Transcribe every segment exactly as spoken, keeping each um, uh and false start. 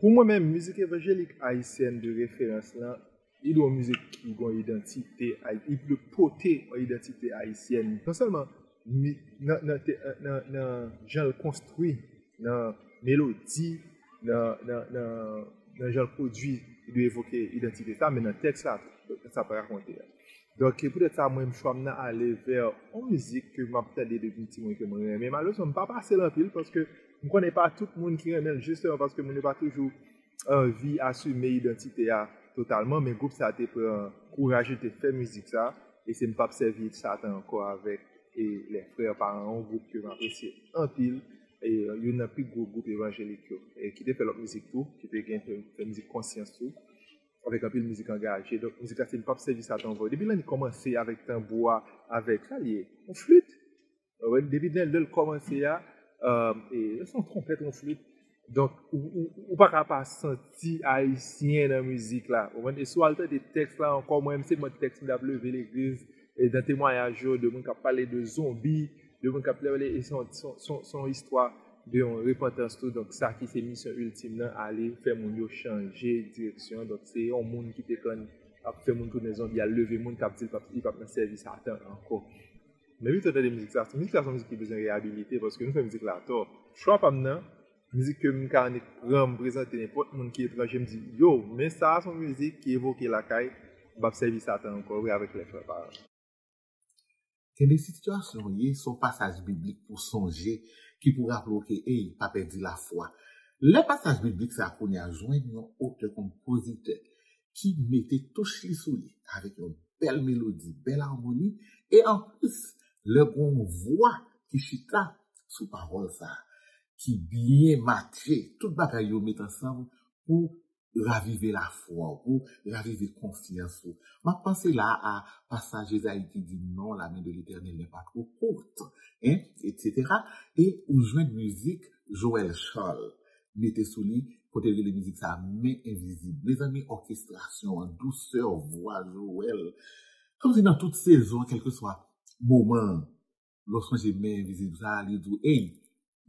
Pou mwen menm, mizik evanjelik ayisyèn de referans lan, li dwe yon mizik ki gen yon idantite, li dwe pote yon idantite ayisyèn. Non sèlman mi- nan, nan, te- nan, nan jan l konstwi, nan melodi, nan, nan, nan, nan jan l pwodui, li dwe evoke idantite sa, men nan tèks la tou, sa pa rakonte a. Donk, se poutèt sa, mwen, chwa m nan ale vè yon mizik ke m ap tande depi m timoun ke mwen renmen. Malerezman, m pa pase l anpil paske m konnen pa tout moun ki renmen l, jisteman paske moun yo pa toujou anvi asime idantite a totalman, men gwoup sa te pran kouraj, yo te fè mizik sa, e se m p ap sèvi Satan ankò avèk e Les Frères, pa yon gwoup ke m apresye anpil, e youn nan pi gwo gwoup evanjelik yo, e ki te fè lòt mizik tou, ki te gen fè, fè mizik konsyans tou, avèk anpil mizik angaje. Donk, mizik la, se m p ap sèvi Satan ankò. Depi lè li kòmanse avèk tanbou a, avèk, sa l ye, yon flit. Ou konprann? Depi lè, lè l kòmanse a, e, se yon twonpèt, yon flit. Donk, ou, ou, ou pa ka pa santi ayisyen nan mizik la. Ou konprann? E si w al tande tèks la ankò, mwen menm, se mwen tèks m t ap leve legliz, e nan temwayaj yo, de moun k ap pale de zonbi, de moun k ap pale, e se yon, se yon, se yon, se yon istwa de yon repantans tou. Donk, sa ki se misyon iltim nan, ale fè moun yo chanje direksyon. Donk, se yon moun ki te konn ap fè moun tounen zonbi, al leve moun k ap di l p ap, li p ap nan sèvis Satan ankò. Men pito tande mizik sa. Mizik sa se yon mizik ki bezwen reyabilite paske nou fè mizik la atò. Chwa pa m nan, mizik ke m ka annik pran, m prezante nenpòt moun ki etranje, m di, yo, men sa a se yon mizik ki evoke lakay, m p ap sèvi Satan ankò, vre, avèk Les Frères, pa. Kenbe sitiyasyon w ye, se yon pasaj biblik pou sonje, ki pou raple w ke, ey, pa pèdi lafwa. Lè pasaj biblik sa a kounye a jwenn yon otè, konpozitè, ki mete touch li sou li avèk yon bèl melodi, bèl amoni, e anplis, lè gen yon vwa ki chita sou pawòl sa a, ki byen matche, tout bagay yo met ansanm pou ravive lafwa w, pou ravive konfyans ou. M ap panse la a pasaj Ezayi ki di, non, la main de l'Éternel n'est pas trop courte, hein, et cetera. E ou jwenn mizik Joël Charles mete sou li, kote l rele mizik sa Men Envizib. Mezanmi, òkestrasyon an, dousè vwa Joël. Kòmsi nan tout sezon, kèlkeswa moman an, lè w sonje Men Envizib sa a, li di w, ey,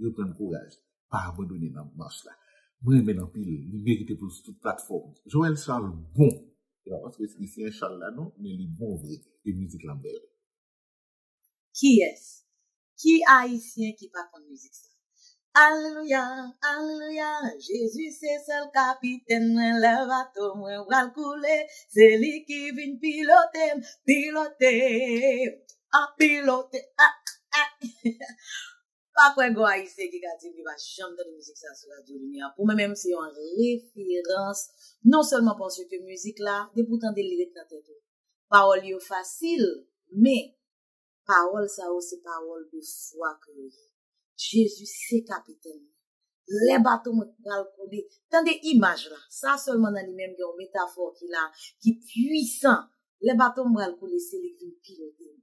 reprann kouraj, pa abandone nan mach la. Mwen renmen l anpil, li merite pou l sou tout platfòm. Joël Charles bon. E pa paske li se yon Charles la non, men li bon vre. E mizik lan bèl. Kiyès? Ki Ayisyen ki pa konn mizik sa? Alelouya, alelouya, Jezi se sèl kapitèn mwen, lè bato mwen pral koule, se li ki vin pilote m, pilote m, a pilote, a, a. Pa kwè gon Ayisyen ki ka di m li pa janm tande mizik sa sou Radyo Limyè. Pou mwen menm, se yon referans, non sèlman paske mizik la, depi w tande l, li ret nan tèt ou. Pawòl yo fasil, men pawòl sa yo se pawòl de fwa ke yo ye. Jezi se kapitèn mwen. Lè bato mwen pral koule, tande imaj la. Sa sèlman nan li menm gen yon metafò ki la, ki pwisan. Lè bato m pral koule, se li ki vin pilote m.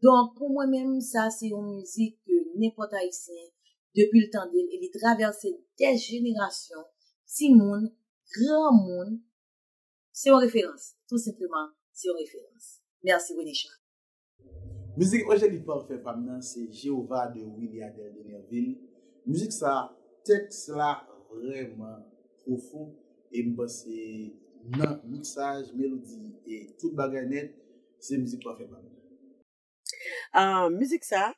Donk, pou mwen menm, sa se yon mizik ke nenpòt Ayisyen, depi l tande l, e li travèse dè jenerasyon, timoun, granmoun, se yon referans. Tou senpleman, se yon referans. Mèsi, René Charles. Mizik evanjelik pafè pa m nan se Jewova de Willy Adel Denervil. Mizik sa, tèks la vrèman pwofon e m panse nan miksaj, melodi e tout bagay nèt, se mizik pafè pa m nan. Ah, mizik sa,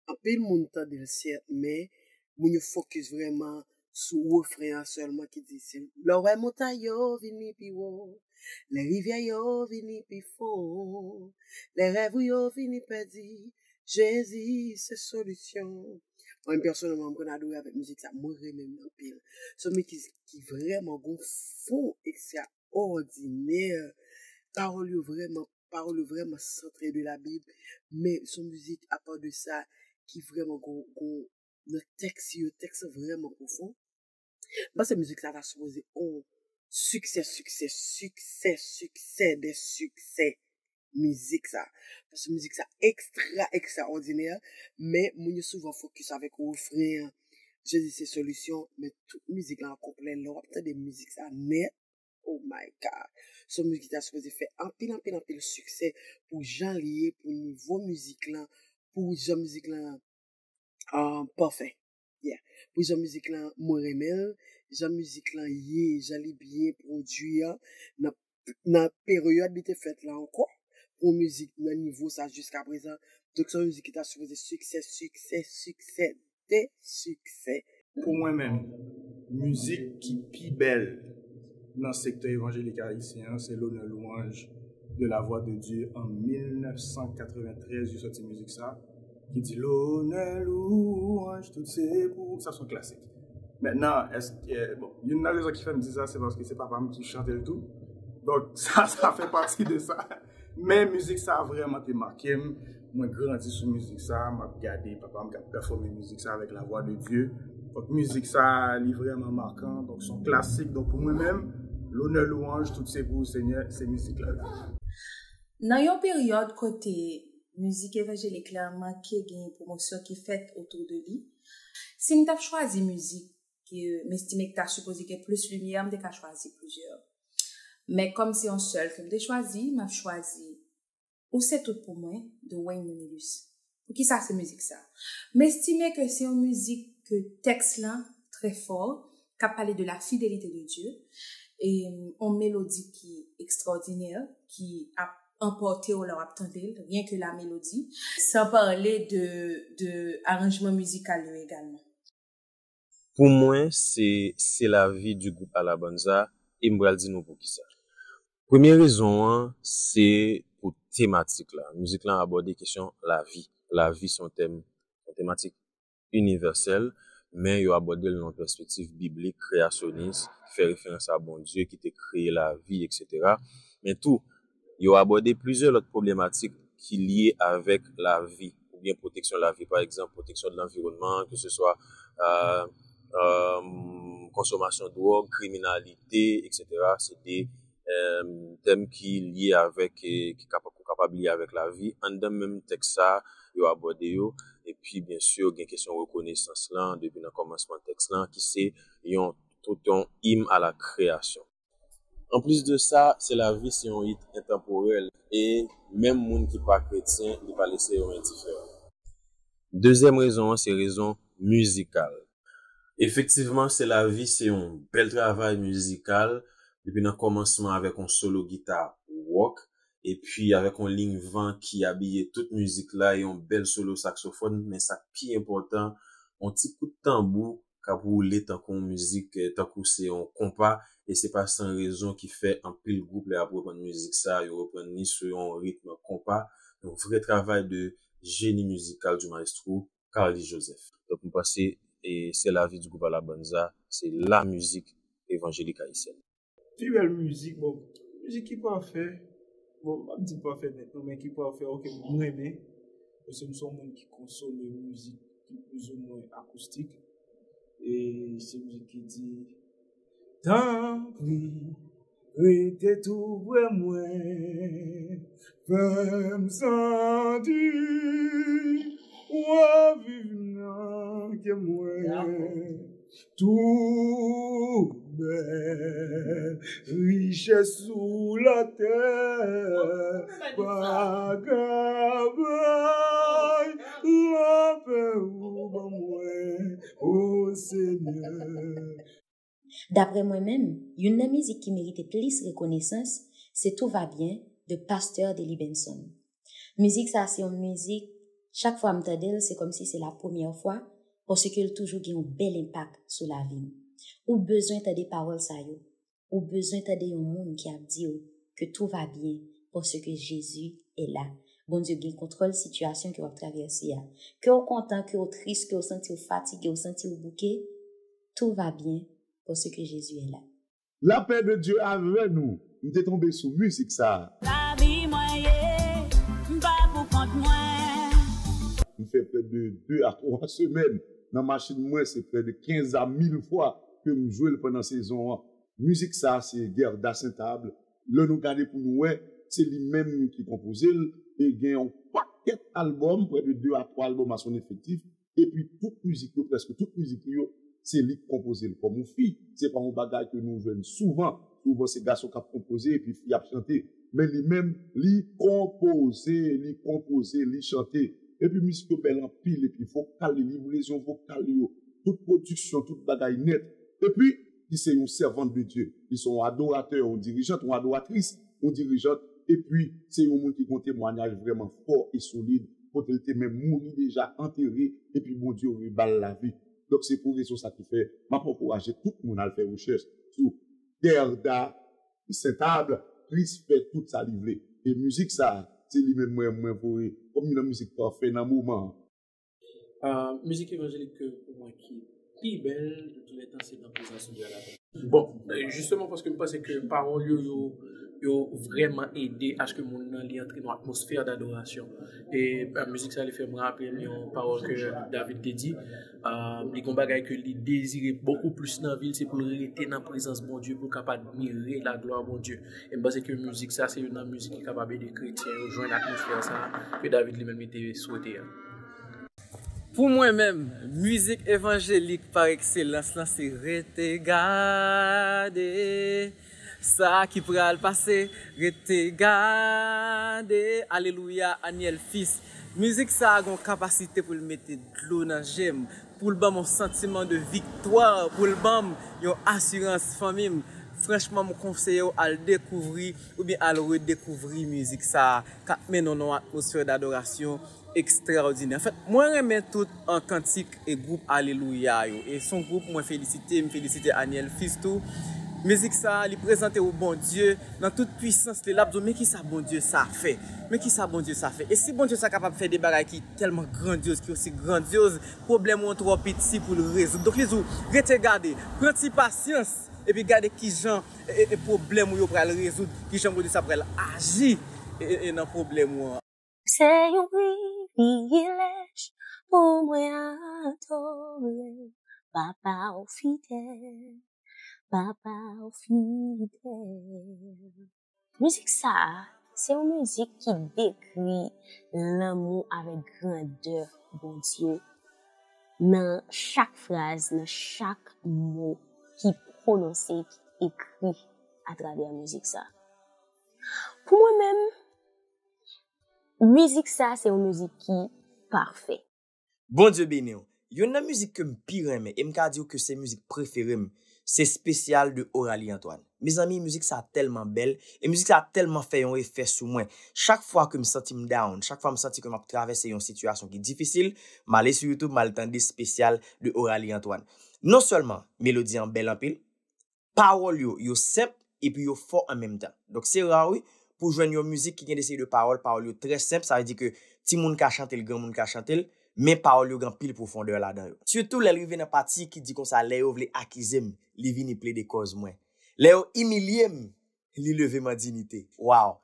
anpil moun tande l sèt, men moun yo fokis vrèman sou refren an sèlman ki di se lè w wè montay yo vini pi wo, lè rivyè yo vini pi fon, lè rèv ou yo vini pèdi, Jezi se solisyon. Mwen pèsonèlman, m konn adore avèk mizik sa, mwen renmen l anpil. Se yon mizik ki vrèman gon fon ekstraòdinè. Pawòl yo vrèman, pawòl yo vrèman santre de la Bib, men se yon mizik apa de sa ki vrèman gon, gon nan tèks yo, tèks vrèman pwofon. M panse mizik sa ta sipoze on siksè, siksè, siksè, siksè dè siksè mizik sa. Paske mizik sa ekstra, ekstraòdinè, men moun yo souvan fokis avèk refren an. Jezi se solisyon, men tout mizik la an konplè, lè w ap tande mizik sa nèt, oh my God. Se yon mizik ki ta sipoze fè anpil, anpil, anpil siksè pou jan l ye, pou nivo mizik lan, pou jan mizik lan uh, pafè. Yeah. Pou jan mizik lan, mwen renmen l, jan mizik lan ye, jan li byen pwodui an, nan, nan peryòd li te fèt la ankò, pou mizik nan nivo sa jiska prezan. Donk, se yon mizik ki ta sipoze siksè, siksè, siksè, de siksè. Pou mwen menm, mizik ki pi bèl nan sektè evanjelik ayisyen an, se L'honneur louange de la voix de Dieu an mil nèf san katreventrèz, yo sòti mizik sa, ki di L'honneur louange, tout se pou, sa se yon klasik. Mentnan, èske, bon, youn nan rezon ki fè m di sa, se paske se papa m ki chante l tou. Donk, sa, sa fè pati de sa. Men mizik sa vrèman te make m. Mwen grandi sou mizik sa, m ap gade papa m k ap pèfòme mizik sa avèk La Voix de Dieu. Donk mizik sa, li vrèman makan. Donk se yon klasik. Donk pou mwen menm, L'honneur louange, tout se pou ou Senyè, se mizik la. Nan yon peryòd kote mizik evanjelik la manke gen pwomosyon ki fèt otou de li, si m t ap chwazi mizik ke m estime ki ta sipoze gen plis limyè, m te ka chwazi plizyè. Men kòm se yon sèl ke m te chwazi, m ap chwazi Ou se tout pou mwen, de Wayne Monelus. Poukisa se mizik sa? M estime ke se yon mizik ke tèks lan trè fò, k ap pale de la fidelite de Dye, e yon melodi ki ekstraòdinè, ki ap anpòte w lè w ap tande l, rien que la mélodie, san pale de, de aranjman mizikal yo egalman. Pou mwen, se C'est la vie du groupe Alabanza, e m pral di nou poukisa. Premye rezon an, se pou tematik la. Mizik lan abòde kesyon lavi. Lavi se yon tèm, yon tematik inivèsèl, men yo abòde l nan yon pèspektiv biblik, kreyasyonis, ki fè referans a Bondye ki te kreye lavi, etsetera. Men tou, yo abòde plizyè lòt pwoblematik ki lye avèk lavi, oubyen pwoteksyon lavi, pa egzanp, pwoteksyon de lanviwònman, ke se swa, euh, euh, konsomasyon dwòg, kriminalite, etsetera. Se de, euh, tèm ki lye avèk, eh, ki kapab, ki kapab lye avèk lavi. Anndan menm tèks sa, yo abòde yo. Epi, byen si, gen kesyon rekonesans lan, depi nan kòmansman tèks lan, ki se yon, tout yon im a la kreyasyon. Anplis de sa, C'est la vie se yon it entanporèl, e menm moun ki pa kretyen, li pa lese yo endiferan. Dezyèm rezon an, se rezon mizikal. Efektivman, C'est la vie se yon bèl travay mizikal, depi nan kòmansman avèk yon solo gita wòk, epi avèk yon liy van ki abiye tout mizik la, e yon bèl solo saksofòn, men sa k pi enpòtan, yon ti kout tanbou k ap woule tankou yon mizik, eh, tankou se yon konpa, e se pa san rezon ki fè anpil gwoup lè y ap reprann mizik sa, yo reprann li sou yon ritm konpa, yon vrè travay de jeni mizikal du maestro Carly Joseph. Donk, m panse, eh, C'est la vie du groupe Alabanza, se la mizik evanjelik ayisyèn. Pi bèl mizik, bon, mizik ki pafè, bon, m p ap di pafè nèt non, men ki pafè, oke, m renmen, paske m se yon moun ki konsome mizik ki plizoumwen akoustik, e se mizik ki di, tanpri, rete tou pre mwen, fè m santi w ap viv nan kè mwen. Tout bèl richès sou latè pa ka bay lapè ou ban mwen, o Senyè. Daprè mwen menm, youn nan mizik ki merite plis rekonesans se Tout va bien de Pasteur Delly Benson. Mizik sa se yon mizik, chak fwa m tande l, se kòmsi se la premyè fwa, paske l toujou gen yon bèl enpak sou lavi m. Ou bezwen tande pawòl sa yo. Ou bezwen tande yon moun ki ap di w que tout va bien, paske Jésus est là. Bondye gen kontwòl sitiyasyon ke w ap travèse a. Ke w kontan, ke w tris, ke w santi w fatige, w santi w bouke, tout va bien, paske Jésus est là. Lapè de Dye avè nou. M te tonbe sou mizik sa a. Lavi mwen ye, m pa pou kont mwen. M fè prè de de a twa semèn nan machin mwen, se prè de kenz a mil fwa ke m jwe l pandan sezon an. Mizik sa a se Gerda Saint-Able. Lè nou gade pou nou wè, se li menm ki konpoze l, e gen yon pakèt albòm, prè de de a twa albòm a son efektif, epi tout mizik yo, prèske tout mizik li yo, se li k konpoze l. Kòm yon fi, se pa yon bagay ke nou jwenn souvan. Souvan se gason k ap konpoze epi fi ap chante. Men li menm, li konpoze, li konpoze, li chante. Epi mizik yo bèl anpil, epi vokal li, livrezon vokal yo, tout pwodiksyon, tout bagay nèt. Epi, li se yon sèvant de Dye. Li se yon adoratè, yon dirijant, yon adoratris, yon dirijant. Epi, se yon moun ki gen yon temwayaj vrèman fò e solid, kote l te menm mouri deja, antere, epi Bondye reba l lavi. Donk, se pou rezon sa ki fè, m ap ankouraje tout moun al fè rechèch sou Derda Saint-Able, plis fè tout sa li vle. E mizik sa, se li menm mwen, mwen voye kòm youn nan mizik pafè nan moman an. Uh, mizik evanjelik ke pou mwen ki pi bèl de tou lè tan, se nan prezans Bondye a la. Bon, jisteman paske m panse ke pawòl yo, yo, yo vrèman ede aske moun nan li antre nan atmosfè d'adorasyon. E uh, mizik sa li fè m raple m yon pawòl ke David te di. Uh, li gon bagay ke li dezire bokou plis nan vi l, se pou l rete nan prezans Bondye, pou l kapab admire laglwa Bondye. E m panse ke mizik sa se youn nan mizik ki kapab ede kretyen yo jwenn atmosfè sa ke David li menm li te swete a. Pou mwen menm, mizik evanjelik pa ekselans lan se Rete Gade sa ki pral pase, Rete Gade, Alelouya, Aniel Fils. Mizik sa a gen yon kapasite pou l mete dlo nan je m, pou l ban m yon santiman de viktwa, pou l ban m yon asirans fanmi m. Franchman, m konseye w al dekouvri oubyen al redekouvri mizik sa a k ap mennen w nan yon atmosfè dadorasyon ekstraòdinè. Anfèt, mwen renmen tout an kantik e gwoup Alelouya yo. E se yon gwoup mwen felisite, m felisite Aniel Fils tou. Mizik sa a, li prezante w Bondye nan tout pwisans li. L ap di w, men kisa Bondye sa fè? Men kisa Bondye sa fè? E si Bondye sa kapab fè de bagay ki tèlman grandyoz, ki osi grandyoz, pwoblèm ou an twò piti pou l rezoud. Donk, li di w, rete gade, pran ti pasyans, epi gade kijan e, e, e pwoblèm ou yo pral rezoud, kijan Bondye sa pral aji e, e, e nan pwoblèm ou an. Se yon privilèj pou mwen adore w, Papa w fidèl, Papa w fidèl. Mizik sa a, se yon mizik ki dekri lanmou avèk grandè Bondye nan chak fraz, nan chak mo ki pwononse, ki ekri atravè mizik sa. Pou mwen menm, mizik sa se yon mizik ki pafè. Bondye beni w. Youn nan mizik ke m pi renmen, e m ka di w ke se mizik prefere m, se Spesyal de Oralie Antoine. Mezanmi, mizik sa tèlman bèl, e mizik sa tèlman fè yon efè sou mwen. Chak fwa ke m santi m down, chak fwa m santi ke m ap travèse yon sitiyasyon ki difisil, m ale sou YouTube, m al tande Spesyal de Oralie Antoine. Non sèlman melodi an bèl anpil, pawòl yo, yo senp epi yo fò an menm tan. Donk se ra wi pou jwenn yon mizik ki gen de seri de pawòl, pawòl yo trè senp, sa vle di ke timoun ka chante l, granmoun ka chante l, men pawòl yo gen anpil pwofondè ladan yo. Sitou lè l rive nan pati ki di konsa, lè yo vle akize m, li vini plede kòz mwen. Lè yo imilye m, li leve m an diyite. Waw!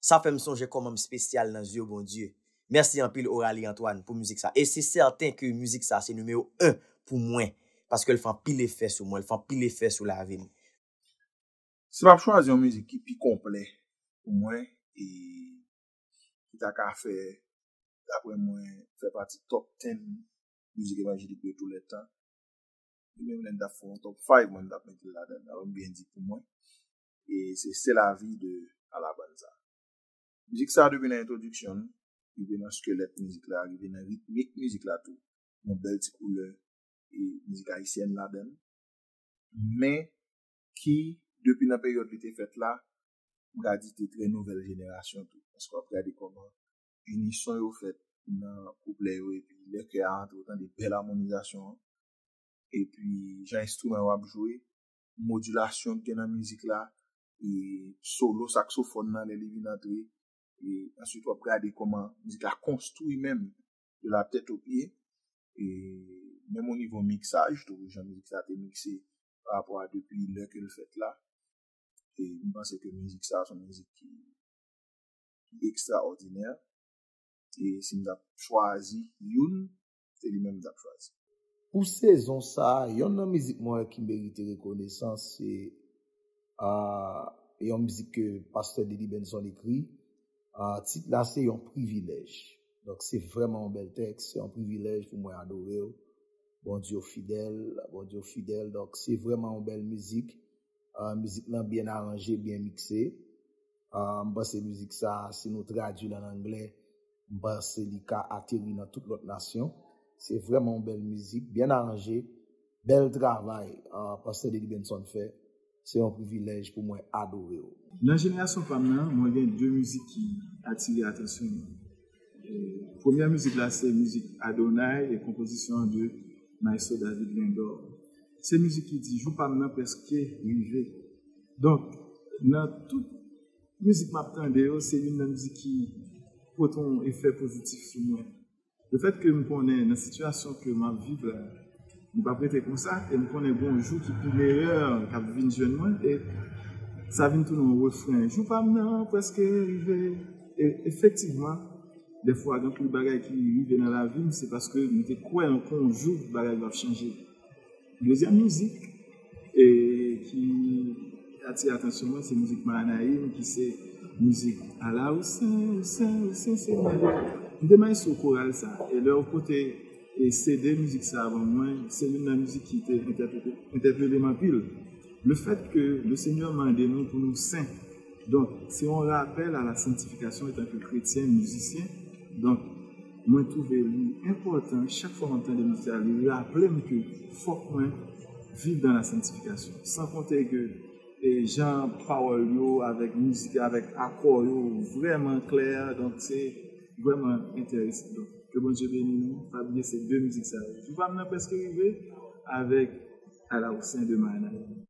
Sa fè m sonje kòman m spesyal nan zye Bondye. Mèsi anpil Oralie Antoine pou mizik sa. E se sèten ke mizik sa se nimewo en pou mwen, paske l fè anpil efè sou mwen, l fè anpil efè sou lavi m. Si m ap chwazi yon mizik ki pi konplè pou mwen e ki ta ka fè, daprè mwen, fè pati top ten mizik evanjelik de tou lè tan, li menm lè m t ap fè yon top five, mwen m t ap mete l ladan, alò m byen di pou mwen, e se C'est la vie de Alabanza. Mizik sa depi nan entwodiksyon l, rive nan skelèt mizik la, rive nan ritmik mizik la tou, yon bèl ti koulè e mizik ayisyèn ladan l, men ki depi nan peryòd li te fèt la, m ka di te trè nouvèl jenerasyon tou, paske w ap gade kòman inison yo fèt nan kouplè yo epi lè kè a antre w tande bèl amonizasyon an, epi jan enstriman yo ap jwe, modilasyon k gen nan mizik la, e solo saksofòn nan lè li vin antre, e answit w ap gade kòman mizik la konstwi menm de la tèt o pye, e menm o nivo miksaj tou, jan mizik sa te mikse pa rapò a depi lè ke l fèt la, e m panse ke mizik sa se yon mizik ki, ki ekstraòdinè, e si m t ap chwazi youn, se li menm m t ap chwazi. Pou sezon sa a, yonn nan mizik mwen ki merite rekonesans se uh, yon mizik ke pastè Dedy Benson ekri. Uh, tit la se Yon privilèj. Donk se vrèman yon bèl tèks, se yon privilèj pou mwen adore w. Bondye w fidèl, Bondye w fidèl. Donk se vrèman yon bèl mizik. Uh, mizik lan byen aranje, byen mikse. Uh, m panse mizik sa, si nou tradui l an anglè, m panse li ka ateri nan tout lòt nasyon. Se vrèman yon bèl mizik, byen aranje. Bèl travay uh, Pastè Dedy Benson fè. Se yon privilèj pou mwen adore w. Nan jenerasyon pa m nan, mwen gen de mizik ki atire atansyon mwen. Premyè mizik la se mizik Adonai e konpozisyon de Maestro David Lindor. Se mizik ki di jou pa m nan prèske rive. Donk, nan tout mizik m ap tande yo, se youn nan mizik ki pote yon efè pozitif sou mwen. Lefètke m konnen nan sitiyasyon ke m ap viv la, m p ap rete konsa, e m konnen gen yon jou ki pi meyè k ap vin jwenn mwen, e sa vin tounen yon refren. Jou pa m nan prèske rive. E efektivman, dèfwa gen anpil bagay ki rive nan lavi m, se paske m te kwè yon jou bagay yo ap chanje. Dezyèm mizik e ki atire atansyon mwen se mizik Maanayim ki se mizik Ala ou sen, ou sen, ou sen Senyè. M te maestro koral sa e lè yo pote e CD mizik sa a ban mwen, se youn nan mizik ki te entèpele m anpil. Lefètke le Senyè mande nou pou nou sen, donk se yon rapèl a la santifikasyon etanke kretyen, mizisyen. Donk, mwen twouve li enpòtan chak fwa m ap tande mizik sa, li raple m ke fòk mwen viv dans la sanctification. San konte ke e jan pawòl yo avèk mizik avèk akò yo vrèman klè, donk se vrèman enteresan. Donk, ke Bondye beni nou. Pa bliye se de mizik sa yo. Jou pa m nan prèske rive avèk Ala ou sen de Maanayim.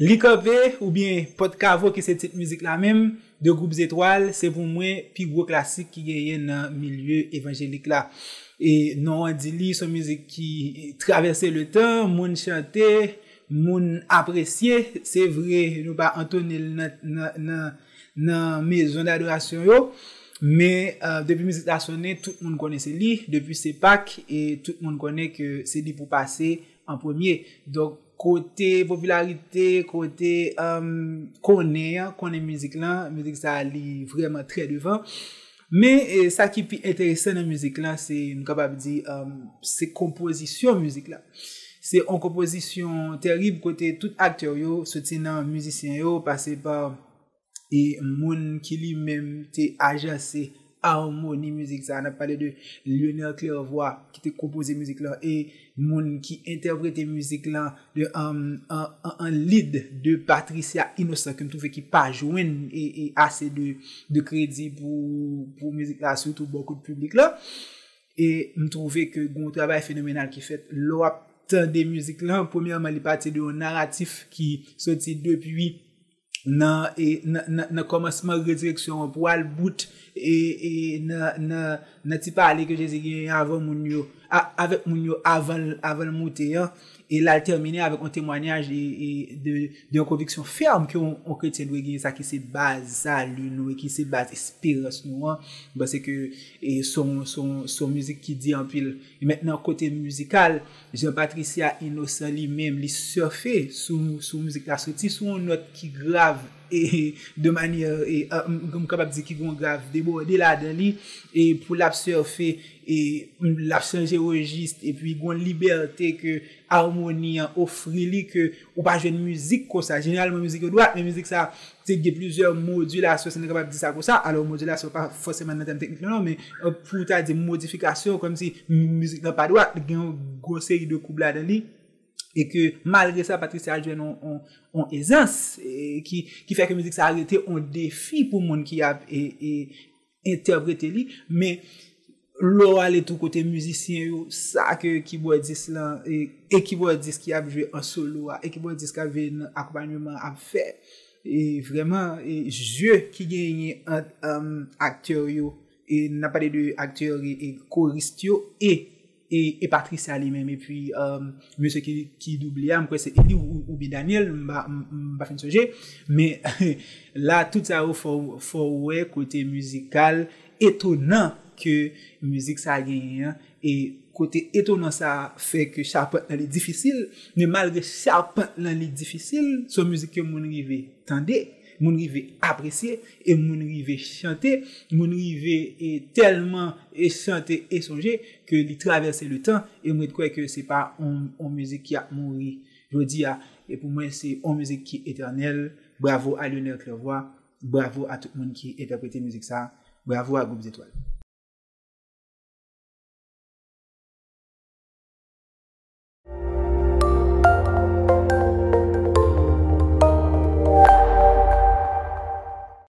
Li kanpe oubyen Pòt Kavo ki se tit mizik la menm de gwoup Zetwal, se pou mwen pi gwo klasik ki genyen nan milye evanjelik la. E non an di li, se yon mizik ki travèse le tan, moun chante, moun apresye. Se vre, nou pa antone l nan, nan, nan, nan mezon dadorasyon yo, men uh, depi mizik la sonnen, tout moun konnen se li. Depi se Pak, e tout moun konnen ke se li pou pase an premye. Donk, kote popilarite, kote um, konnen an, konnen mizik lan, mizik sa li vrèman trè devan. Men e, sa ki pi enteresan nan mizik lan, se nou kapab di um, se konpozisyon mizik la. Se yon konpozisyon terib kote tout aktè yo, soti nan mizisyen yo, pase pa e moun ki li menm te ajanse amoni mizik sa. N ap pale de Lionel Clairvoix ki te konpoze mizik lan e moun ki entèprete mizik lan de an, an, an, an lead de Patricia Innocent ke m twouve ki pa jwenn e, e ase de, de kredi pou, pou mizik la, sitou bò kote piblik la. E m twouve ke gen yon travay fenomenal ki fèt lè w ap tande mizik lan. Premyèman, li pati de yon naratif ki soti depi nan e nan, nan, nan kòmansman rezireksyon an pou al bout e, e nan, nan, nan ti pale ke Jezi genyen avan moun yo a, avèk moun yo avan l avan l moute an. E l al tèmine avèk yon temwanyaj e, e de, de yon konviksyon fèm ke yon, yon kretyen dwe genyen, sa ki se baz sali nou e ki se baz esperans nou an. M panse ke e se yon, se yon, se yon mizik ki di anpil. E mentnan kote mizikal, Jean Patricia Innocent li menm li sèfe sou, sou mizik la, soti sou yon nòt ki grav e de manyè e, m kapab di ki gon grav debòde ladan li e pou l ap sèfe e l ap chanje rejis epi gon libète ke amoni an ofri li ke ou pa jwenn mizik konsa. Jeneralman mizik yo dwat, men mizik sa te gen plizyè modilasyon, si nou kapab di sa konsa. Alò modilasyon pa fòseman nan tèm teknik lan non, men pou w ta di modifikasyon, kòmsi mizik lan pa dwat, gen yon gwo seri de koub ladan li e ke malgre sa Patricia al jwenn yon, yon, yon ezans e ki, ki fè ke mizik sa rete yon defi pou moun ki ap e, e, entèprete li, men lè w ale tou kote mizisyen yo, sa ke kibòdis lan e, e kibòdis ki ap jwe an solo a e kibòdis k ap jwe nan akonpanyman ap fè e vrèman e jeu ki genyen ant um, aktè yo e n ap pale de aktè e, e korist yo e e, e Patricia li menm epi um, mesye ki, ki double a, m kwè se Eli ou, oubyen Daniel, m pa, m, m pa fin sonje, men la tout sa yo fè w wè kote mizikal etonan ke mizik sa genyen an e kote etonan sa fè ke chapant lan li difisil, men malgre chapant lan li difisil, se yon mizik ke moun rive tande, moun rive apresye e moun rive chante, moun rive e tèlman e chante e sonje ke li travèse le tan e mwen kwè ke se pa yon, yon mizik ki ap mouri jodi a e pou mwen se yon mizik ki etènèl. Bravo a Lionel Clairvoix, bravo a tout moun ki entèprete mizik sa, bravo a gwoup Zetwal.